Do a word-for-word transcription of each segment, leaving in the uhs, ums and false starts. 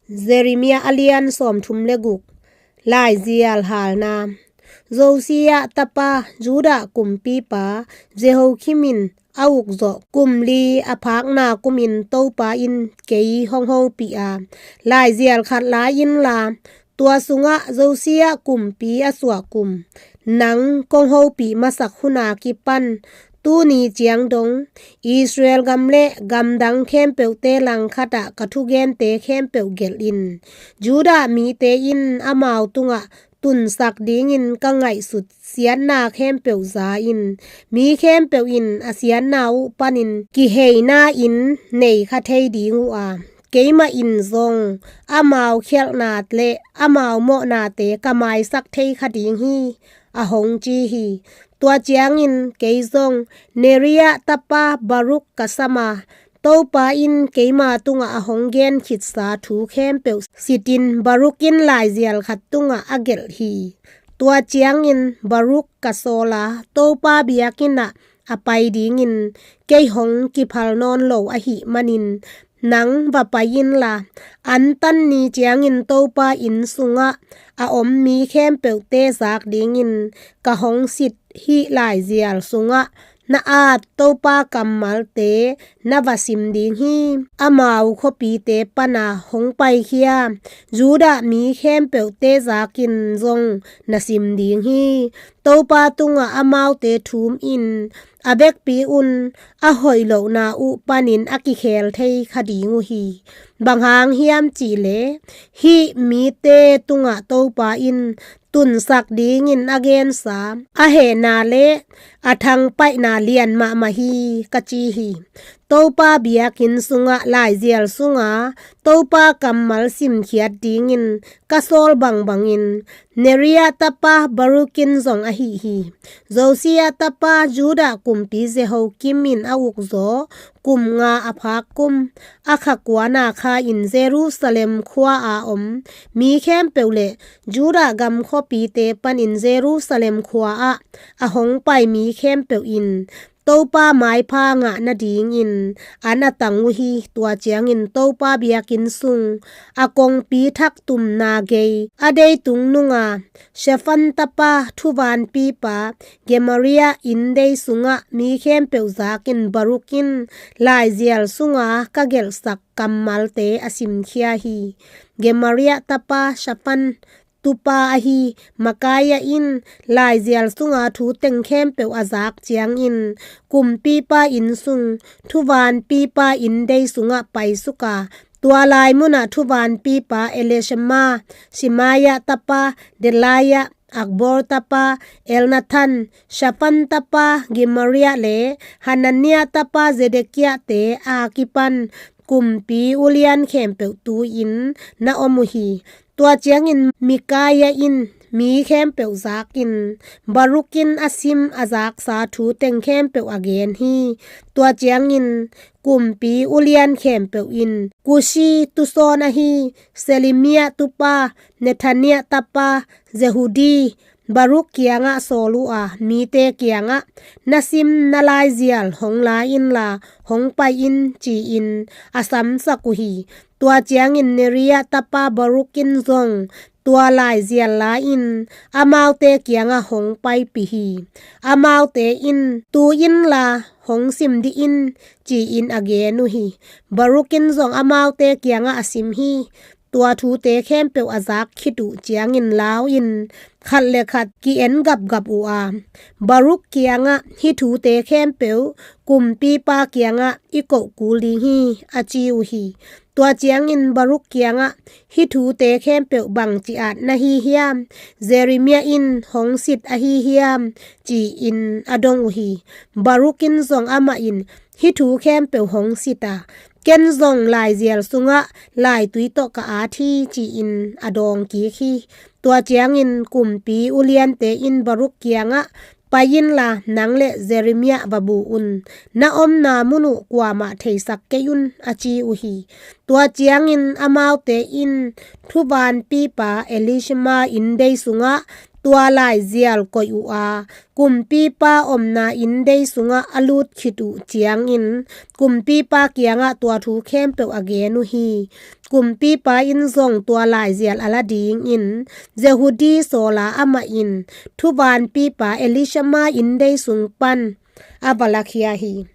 Jeremiah a lian sawmthum le guk. Laizial halna. Josiah tapa, Judah kumpipa Jehoiakim in a ukzawh kum li a phakna kumin Topa in kei hong hopih a, laizial khat la inla, tua sungah Josiah kumpi a suah kum, nang kong hopih masak huna kipan tuni ciang dong Israel gam le gamdang khempeuhte langkhatah ka thugente khempeuh gelh in. Judah mite in amau tungah tunsak dingin ka ngaihsut siatna khempeuh za in. Mi khempeuh in a siatna uh panin kiheina in nei kha thei ding uh a, keimah in zong amau khialhna le amau mawhnate ka maisak thei kha ding hi, a hong ci hi. Tua ciangin kei zong Neriah tapa Baruk ka sam a, Topa in keima tungah a hong gen khitsa thu khempeuh sitin Baruk in laizial khat tungah a gelh hi. Tua ciangin Baruk ka sawl a, Topa biakinn ah a pai dingin kei hong kiphal nawn lo ahih manin nang va pai inla, antan ni ciangin Topa inn sungah a om mi khempeuhte zak dingin ka hong sit hih laizial sungah na at Topa kammalte na va sim ding hi. Amau khuapite pana hong paikhia Judah mi khempeuhte zakin zong na sim ding hi. Topa tungah amaute thum in a vekpi un a hoih lohna uh panin a kikhel thei kha ding uh hi. Bang hang hiam cihleh, hih mite tungah Topa in tunsak dingin a gensa a hehna le a thangpaihna lian mahmah hi, ka ci hi. Topa biakinn sungah laizial sunga Topa kammal simkhiat dingin ka sawl bangbangin Neriah tapa Baruk in zong ahi hi. Josiah tapa Judah kumpi Jehoiakim in a ukzaw kum nga a phak kum, a kha kuana kha in Jerusalem khua a om mi khempeuh le Judah gam khuapite panin Jerusalem khua ah a hong pai mi khempeuh in Topa maipha ngah nadingin an a tang uh hi. Tua ciangin Topa biakinn sung a kongpi thak tumna gei a deitung nunga Shaphan tapa thuvanpipa Gemariah inndei sungah mi khempeuh zakin Baruk in laizial sunga ka gelhsak kammalte a simkhia hi. Gemariah tapa Shaphan tupa ahi Micaiah in laizial sunga thu teng khempeuh a zak ciangin kumpipa inn sung thuvanpipa inndei sungah paisuk a, tua lai munah thuvanpipa Elishama, Shemaiah tapa Delaiah, Akbor tapa Elnathan, Shaphan tapa Gemariah le Hananiah tapa Zedekiah te a kipan kumpi ulian khempeuh tu-in na om uh hi. Tua ciangin Micaiah in mi khempeuh zakin Baruk in a sim a zaksa thu teng khempeuh a gen hi. Tua ciangin kumpi ulian khempeuh in Kushi tusawn ahi Selemia tupa Nethaniah tapa Jehudi Baruk kiangah sawl uh a, mite kiangah, "Na sim na laizial hong la inla hong pai in," ci-in a samsak uh hi. Tua ciangin Neriah tapa Baruk in zong tua laizial la-in amaute kiangah hong paipih hi. Amaute in, "Tu inla hong sim dih in," ci-in a gen uh hi. Baruk in zong amaute kiangah a sim hi. Tua thute khempeuh a zak khit uh ciangin lau in khat le khat ki-en gapgap uh a, Baruk kiangah, "Hih thute khempeuh kumpipa kiangah i koh kul ding hi," a ci uh hi. Tua ciangin Baruk kiangah, "Hih thute khempeuh bangci at na hi hiam? Jeremiah in hong sit ahi hiam?" ci-in a dong uh hi. Baruk in zong amah in, "Hih thu khempeuh hong sit a, ken zong laizial sungah laitui tawh ka at hi," ci-in a dawng kik hi. Tua ciangin kumpi uliante in Baruk kiangah, "Pai inla nang le Jeremiah va bu un. Na omna mun uh kuamah theisak kei un," a ci uh hi. Tua ciangin amaute in thuvanpipa Elishama inndei sungah tua laizial koih uh a, kumpipa omna inndei sungah a lut khit uh ciangin kumpipa kiangah tua thu khempeuh a gen uh hi. Kumpipa in zong tua laizial a la dingin Jehudi sawla amah in thuvanpipa Elishama inndei sung pan a va lakhia hi.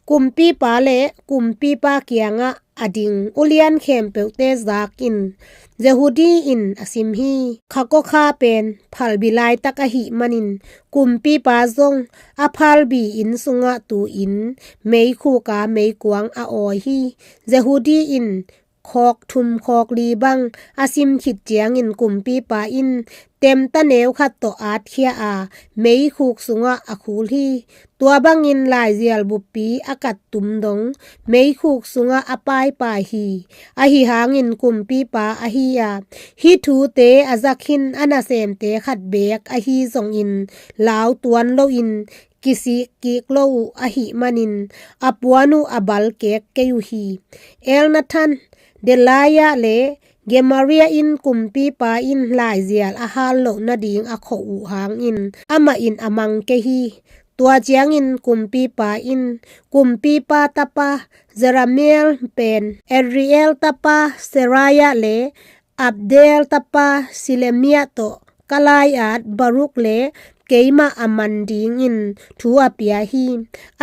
Kumpipa le kumpipa kiangah a ding ulian khempeuhte zakin Jehudi in a sim hi. Khakokha pen phalbi laitak ahih manin kumpipa zong a phalbi inn sungah tu-in meikhuka meikuang a awi hi. Jehudi in khawk thum khawk li bang a sim khit ciangin kumpipa in temta neu khat tawh atkhia a meikhuk sungah a khul hi. Tua bangin laizial buppi a kat tum dong meikhuk sungah a paipai hi. Ahi hangin kumpipa ahi a, hih thute a za khin a nasemte khat beek ahi zongin lau tuan loin kisik kik lo uh ahih manin a puan uh a bal kek kei uh hi. Elnathan, Delaya le Gemaria in kumpipa in laizial a hal loh nading a khauh uh hangin amah in a mang kei hi. Tua ciangin kumpipa in kumpipa tapa Jerahmeel pen Azriel tapa Seraya le Abdeel tapa Selemia tawh ka lai-at Baruk le keimah a man dingin thu a pia hi.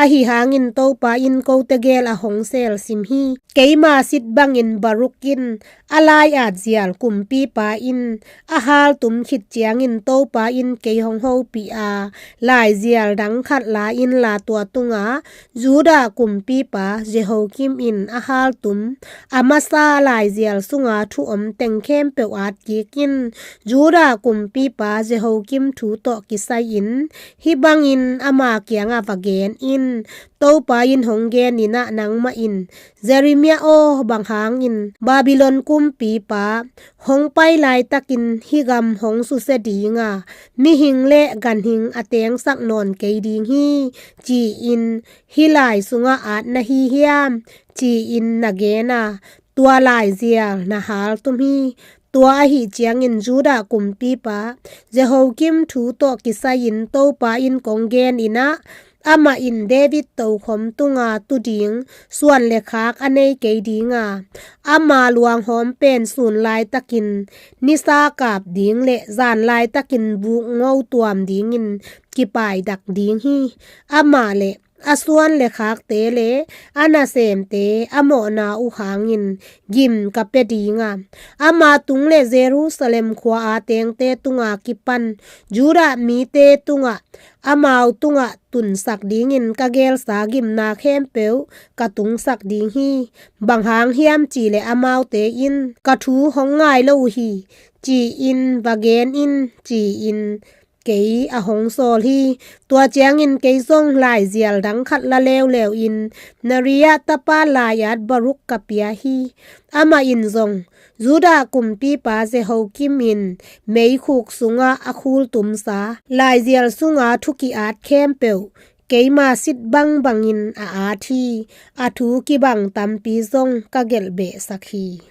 Ahi hangin Topa in kote gel a hong sel sim hi. Keima sit bangin Baruk in a lai-at zial kumpipa in a hal tum khit ciangin Topa in kei hong hopih a, laizial dang khat la inla tua tunga Judah kumpipa Jehoiakim in a hal tum a masa laizial sunga thu om teng khempeuh at kik in. Judah kumpipa Jehoiakim thu tawh kisai-in hih bangin ama kiangah va gen in. Topa in hong gen in ah, nangmah in, Jeremia aw, bang hangin Babylon kumpipa hong pai laitakin hih gam hong susia ding a, mihing le ganhing a tengsak nawn kei ding hi, ci-in hih lai sungah at na hi hiam, ci-in na gen a, tua laizial na hal tum hi. Tua ahih ciangin Judah kumpipa Jehoiakim thu tawh kisai-in Topa in kong gen in ah, amah in David tokhom tunga tu ding suan le khak a nei kei ding a, ama luanghawm pen sun laitakin nisa kap ding le zan laitakin bukngo tuam dingin kipaidak ding hi. Amah le a suan le khakte le a nasemte a mawhna uh hangin gim ka pia ding a, ama tung le Jerusalem khua-a tengte tunga kipan Judah mite tungah, amau tungah tunsak dingin ka gelsa gimna khempeuh ka tungsak ding hi. Bang hang hiam cih leh amaute in ka thu hong ngai lo uh hi, ci-in va gen in, ci-in kei a hong sawl hi. Tua ciangin kei zong laizial dang khat la leuleu in Neriah tapa lai-at Baruk ka pia hi. Amah in zong Judah kumpipa Jehoiakim in meikhuk sungah a khul tumsa laizial sunga thu ki-at khempeuh keima sit bangbangin a at hi. A thu kibang tampi zong ka gelhbehsak hi.